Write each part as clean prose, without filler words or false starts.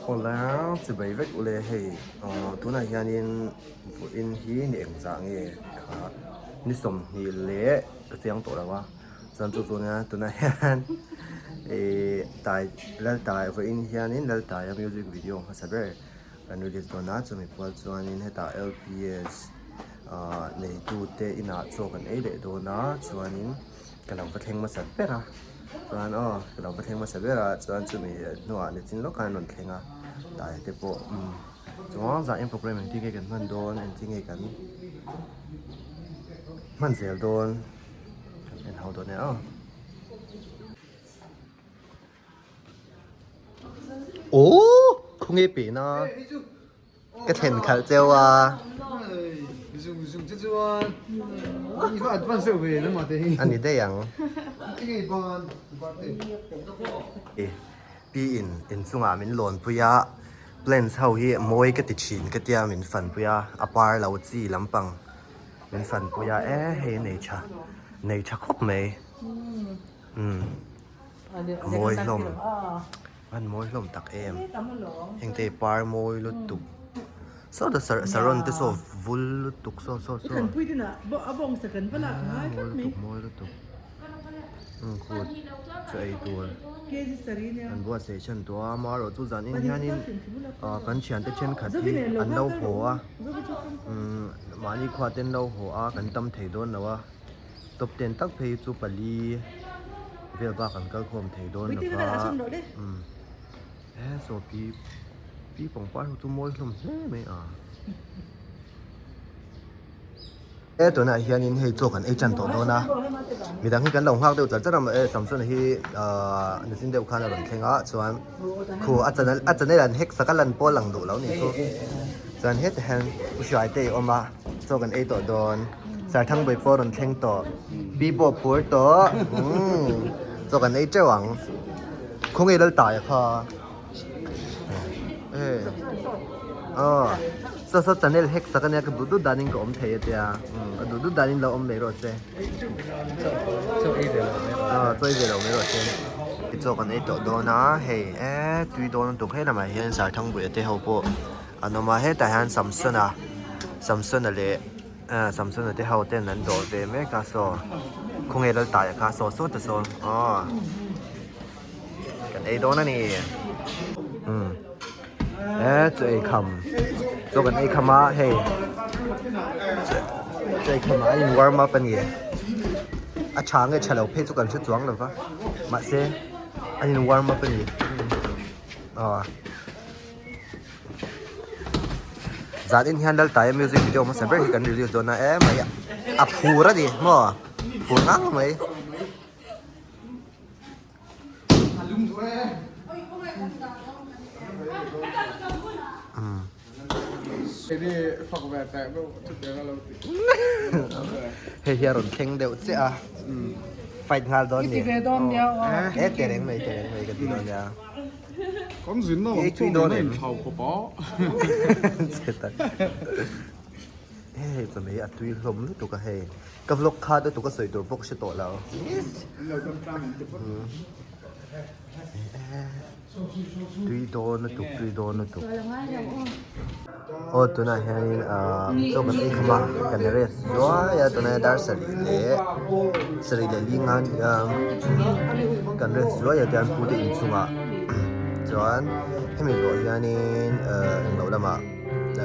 Awle chibai vek ule hei tunah hianin vawiin hi ni engzah nge kha ni 20 leh ka chiang tawh lo a chuan chu chu nia tunah hian ihh tai laltai vawiin hianin laltaia music video hmasa ber kan release dawn a chumi pual chuanin hetah L_P_S ahh neitute inah chaw kan ei leh dawn a chuanin. Ka lo va thleng hmasa ber a chuan aw ka lo va thleng hmasa ber a chuan chumi hnuah nichin lawk khan an rawn thleng a tlai te pawh umm chuan zah in programme engtin nge kan hman dawn engtin nge kan hman zel dawn kan en ho dawn e aw. Aww khawnge pehna. Ka thlen khalh cheu a. A ni daih ang. Pi in inchungah min lawn pui a, plants ho hi mawi ka ti thin ka tia min fan pui a, a par lo chi lampang min fan pui a e hei a nei tha nei tha khawp mai umm a mawi hlawm. An mawi hlawm tak em. Heng te par mawi lutuk. Saw ta saron te saw vul lutuk saw saw saw. Mawi lutuk mawi lutuk. Umm khut chu ei tur. An buatsaih chhan tawh a amaherawh chu zan in hianin ah kan thiante thenkhat hi an lo haw a. Umm mahni khua te an lo haw a kan tam thei dawn lo a. Top ten tak phei chu pali vel bak an kal khawm thei dawn lo va umm he saw pi pi pangpar ho chu mawi hlawm hle mai a. E tunah hianin hei chaw kan ei tan tawh dawn a midang hi kan lo nghak deuh char char a mahse Samson-a hi ahh nichin deuh khan a rawn thleng a chuan khu a channel a channel an hack sak a lan pawh a lang duh lo nih chu chuan hetah hian u Hruaite a awm a. Chaw kan ei tawh dawn. Sarthangbawi pawh rawn thleng tawh. Pi pawh phur tawh. Umm chaw kan ei teuh ang. Khawnge lal taia kha. Ee aw saw saw channel hack sak ania ka duh duh danin ka awm thei atia. Umm a duh duh danin lo awm mai rawh se. Chaw ei ve lo mai rawh se. Aw chaw ei ve lo mai rawh se. Chaw kan ei tawh dawn a hei e tui dawn lutuk he lamah hian Sarthangbawi te ho pawh. An awm a hetah hian Samsona Samsona leh ah Samsona te ho ten an dawh ve mek a saw khawnge Laltaia kha saw saw ta sawn aw kan ei dawn a ni umm e chaw ei kham chaw kan ei kham a hei chaw ei kham ah a in warm up a ni a tha nge tha lo phei chu kan hre chuang lo va mahse an in warm up a ni aw. Zan in hian Laltaia music video hmasa ber hi kan release dawn a emai a phur a ni maw phur ngang mai. Hei hi a rawn thleng deuh chiah a fight nghal dawn ni e tereng mai tereng mai ka ti dawn nia. Kan zinna lam chu min a inthlau khawp a. Hei chawhmeh hi a tui hlawm lutuk a hei. Ka vlog kha lutuk a sawi tur pawh ka hre tawh lo. Tui dawn lutuk tui dawn lutuk. Aw tunah hianin ahh chaw kan ei kham a kan rest zuai a tunah hian dar sarih leh sarih leh li nga ania kan rest zuai a tian pute inchungah chuan hemi zawh hianin ahh englo lamah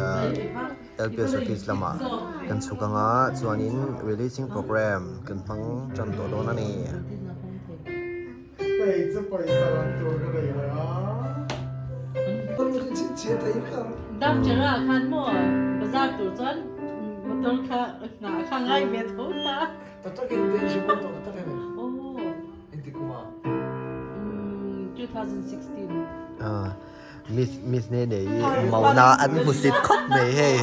ahh L_P_S office lamah kan chhuk anga chuanin releasing programme kan hmang tan tawh dawn a ni. Damchara khan maw bazar tur chuan motor kha nghah kha ngai ve tho ta. Oh. 2016. Ah, Miss Miss ne nei i mauna an hmu sit khawp mai hei.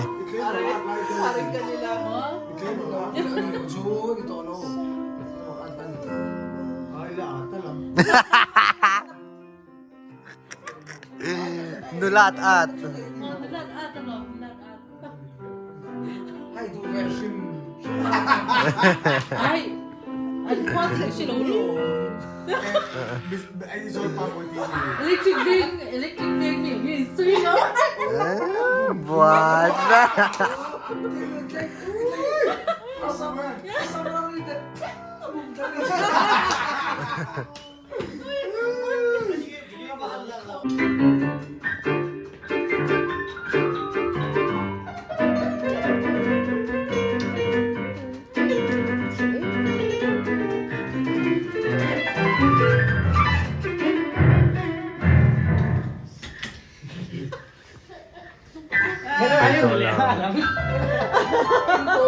Nulat at. Electric veng, electric veng mi miss. buat.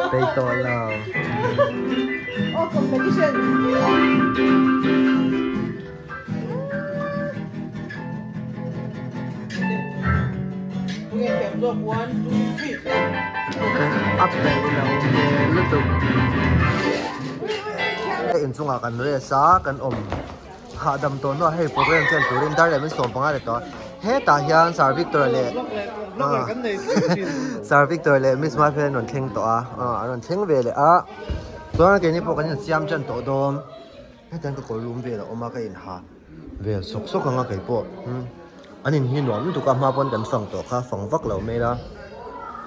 Peih tawh lo. Oh, competition. A peih lo hmel lutuk. Inchungah kan rest a, kan awm hahdam tawh hnuah hei program chuan turin dar leh min 15 leh tawh a. Hetah hian Sir Victor leh Sir Victor leh Miss Mafel an rawn thleng tawh a, an rawn thleng ve leh a. Chuan keini pawh kan insiam tan tawh dawn. Hetiang ka kawr lum vel a awm a ka inha vel sawk sawk ang a kei pawh an in hi nuam lutuk a hma pawn kan fang tawh kha fang vak lo mai la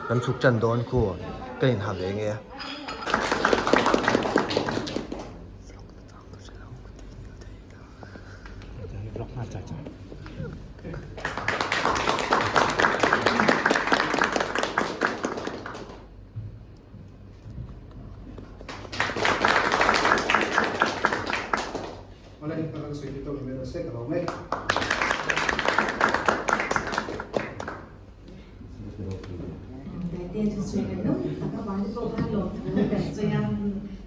kan chhuk tan dawn khu ka inha ve nge. Daite chu sawi kan nawm tak avang te pawh khan lawmthu kan sawi a,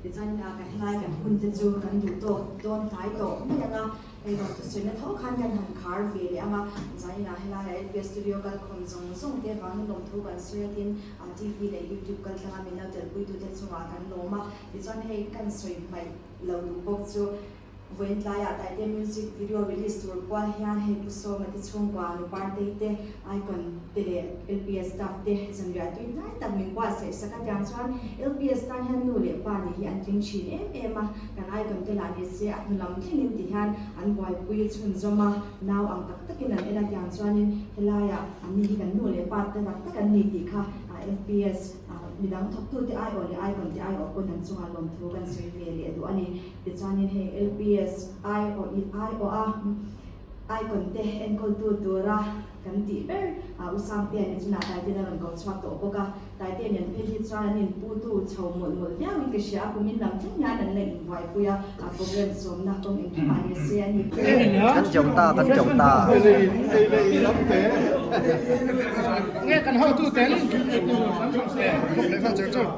tichuan kan helai kan hun te chu kan duh tawk dawn hnai tawh mai ang a. Hei rawn thusawi tho khan kan han khar ve leh ang a, zaninah helaia LPS Studio kal khawm zawng zawng te vangin lawmthu kan sawi a tin TV leh YouTube kal tlanga min lo telpuitute chungah kan lawm a, tichuan hei kan sawi hmaih lo duh bawk chu vawiin tlaiah Taite Music Video release tur kual hian hei Pu Sawma te chhungkua nu Partei te Icon te leh LPS staff te zanriah tui hnai tak min buatsaih sak a tiang chuan LPS tan hian nu leh pa nih hi an tling thin em em a, kan icon te lah ni se a hnu lam thlengin ti hian an buaipui chhunzawm a, nau ang tak takin an en a tiang chuanin helaiah an ni hi kan nu leh pa te tak tak an ni tih kha LPS midang thawktute aiawh leh icon te aiawh pawn an chungah lawmthu kan sawi ve leh duh a ni. Tichuanin hei LPS aiawh aiawh a. Icon te enkawltu tura kan tih ber a U Sangtea ni chunah Taite a rawn ko chhuak tawh bawk a, Taite nen phei hi chuan an inputu chho mawlh mawlh viauin ka hria a, kumin lam thleng hian an la inbuaipui a, a program sawmna kawng engkim ah ni se a ni. Kan chauh ta, kan chauh ta.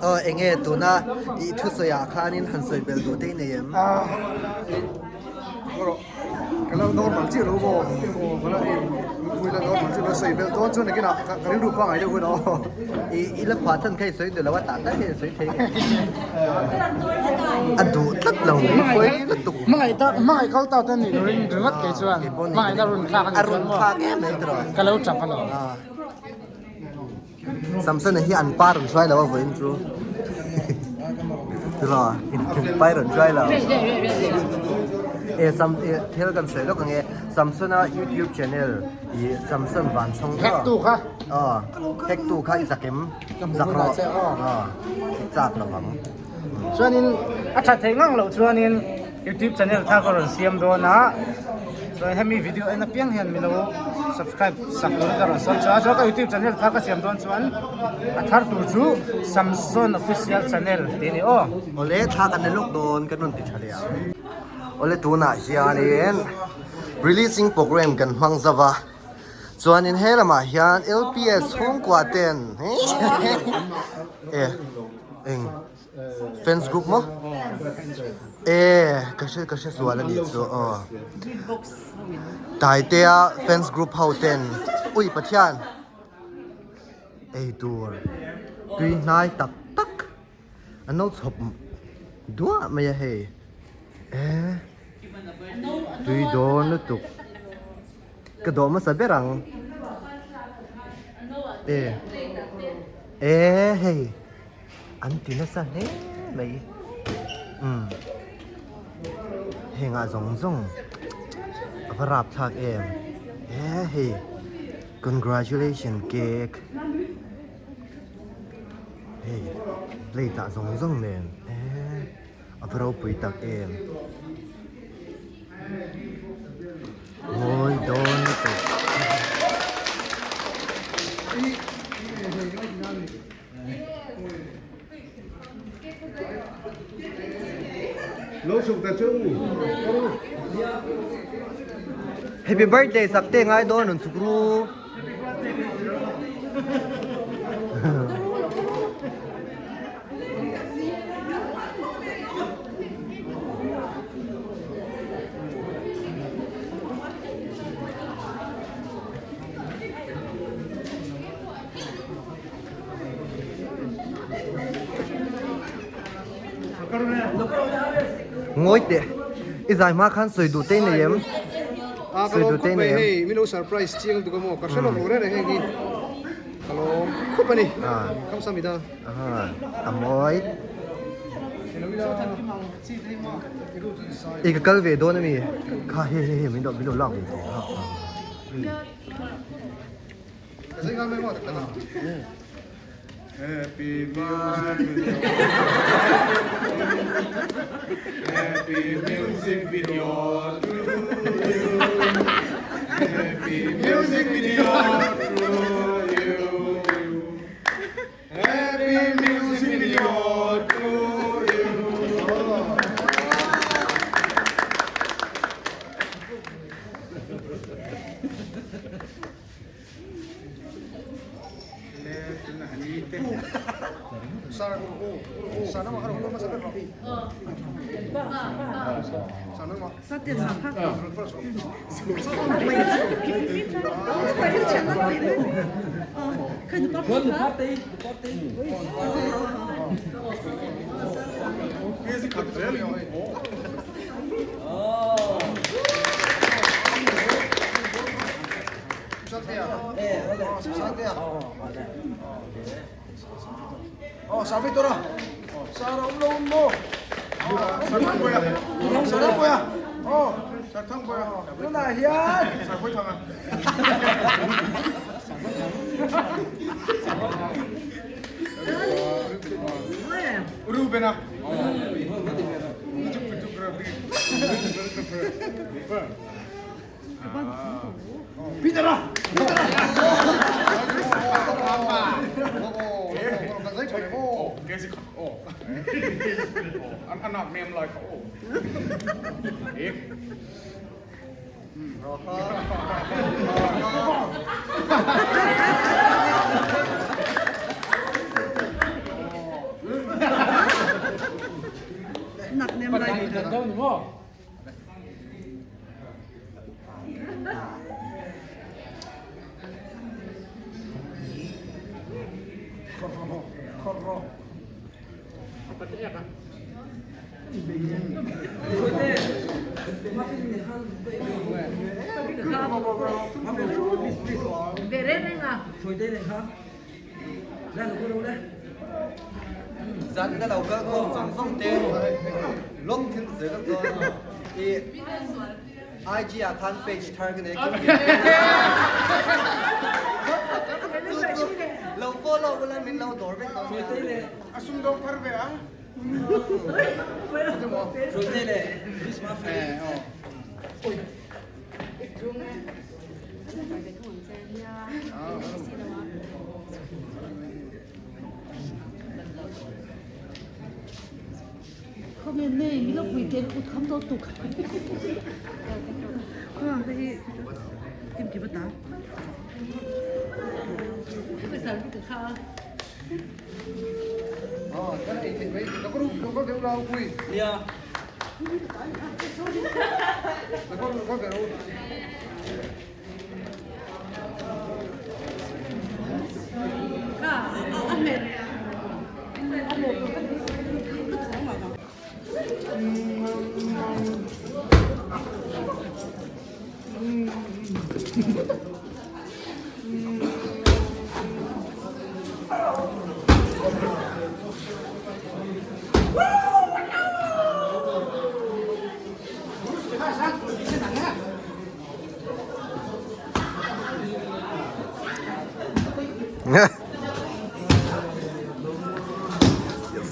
Aw enge tuna i thusawi ah khanin han sawi belh duh te i nei em? Ka lo normal chiah lo maw aw ka la ei mui la normal chiah lo sawi belh dawn chuan nakinah ka rilru pangai deuh hun aw. I i la phuah chhan kha i sawi duh lo a tah tak hian i sawi thei nge. A duh tlat lo mai pawi lutuk. Hmangaih ta hmangaih kal ta te nih ring ringawt kei chuan hmangaih na run thlak a nih chuan maw ka lo chak alawm. Samson-a hi an pa rawn hruai lo a vawiin chu tiraw in pa rawn hruai lo e sam e thil kan sawi lawk ange Samson-a youtube channel ih Samson van chhawng Hack tu kha aw hack tu kha i zak em zak rawh aw i chak lo ang chuanin a tha thei ngang loh chuanin youtube channel kha ka rawn siam dawn a chuan hemi video en apiang hian milo subscribe sak tur ka rawn sawi chuan chuan ka youtube channel kha ka siam dawn chuan a thar tur chu Samson official channel tih a ni aw. Awle thla kan la lawk dawn kan rawn ti tha leh ang. Awle tunah hianin releasing program kan hmang zauh a chuanin he lamah hian LPS chhungkua ten e eng. Fans group maw? E ka hre ka hre sual a nih chu aw. Taitea fans group ho ten ui Pathian ei tur tui hnai tak tak an lo chhawp duah mai a hei e tui dawn lutuk ka dawh hmasa ber ang e e hei. An ti nasa hle mai umm heng ah zawng zawng a va rap thlak em he hei congratulation cake. Hei plate ah zawng zawng nen eee a va ropui tak em. Mawi dawn lutuk. Happy birthday sak te ngai dawn rawn chhuk ru. Ngawi teh i zai hma khan sawi duh te nei em? A ka lawm khawp mai hei min lo surprise chiang tuk a maw ka hre lo reng reng heng hi ka lawm khawp a ni khamsamida. A mawi. I ka kal ve dawn a mi kha hei hei hei min lo lak ve teh ha. Happy music video. Happy music video to you. Happy music video to you. Happy music video to you. Zan ka lo kal khawm zawng zawng te lawng thil ka sawi vek dawn i IG ah khan page thar ka nei kim chu chu lo follow ula min lo dawr vek dawn nia. A sumdawng thar ve a.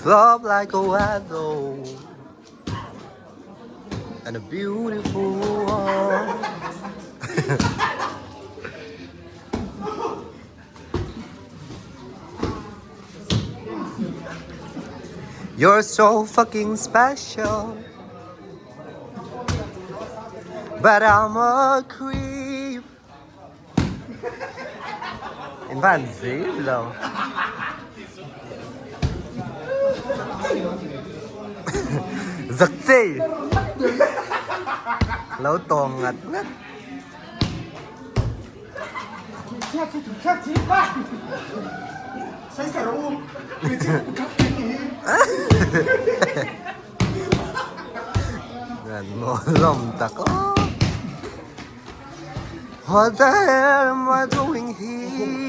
Flop like a weather And a beautiful world You're so fucking special But I'm a creep In van zip lo. Zak chei. Lo tawng ngat ngat. Ngan maw lawm tak aw. What the hell am I doing here?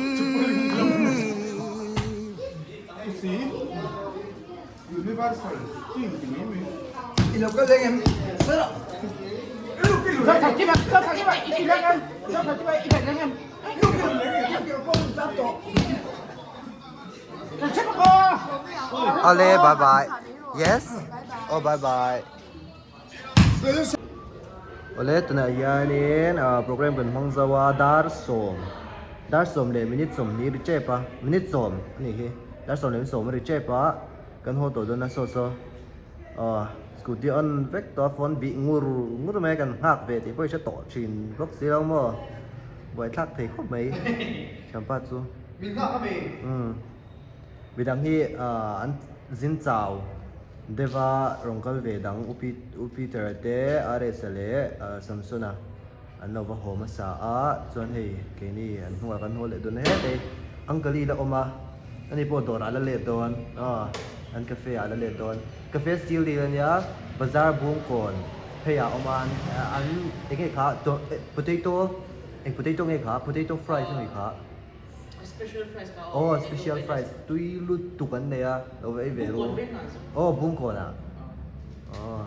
Awle bye bye yes oh bye bye Awle tunah hianin ah program kan hmang zo a dar sawm dar sawm leh minute sawmhnih ri tep a minute sawm a nih hi dar sawm leh minute sawm a ri tep a kan haw tawh dawn a saw saw aw scooty on vek tawh a phone bih ngur ngur mai a kan nghak ve tih pawh i hre tawh thin bawk si lo maw buaithlak thei khawp mai thianpa chu umm midang hi ah an zin chau. Deva rawn kal ve dang U U Peter-a te, RS-a leh Samson-a an lo va haw hmasa a, chuan hei keini an hnungah kan haw leh dawn a hetei Uncle-i la awm a, ani pawh dawrah a la let dawn aw, an cafe ah a la let dawn, cafe steel deal ania bazar bungkawn phei ah a awm a, an eng nge kha potato eng potato nge kha potato fries a ni kha. Special fries kha aw special fries tui lutuk an nei a lo va ei ve ru aw bungkawn ah aw.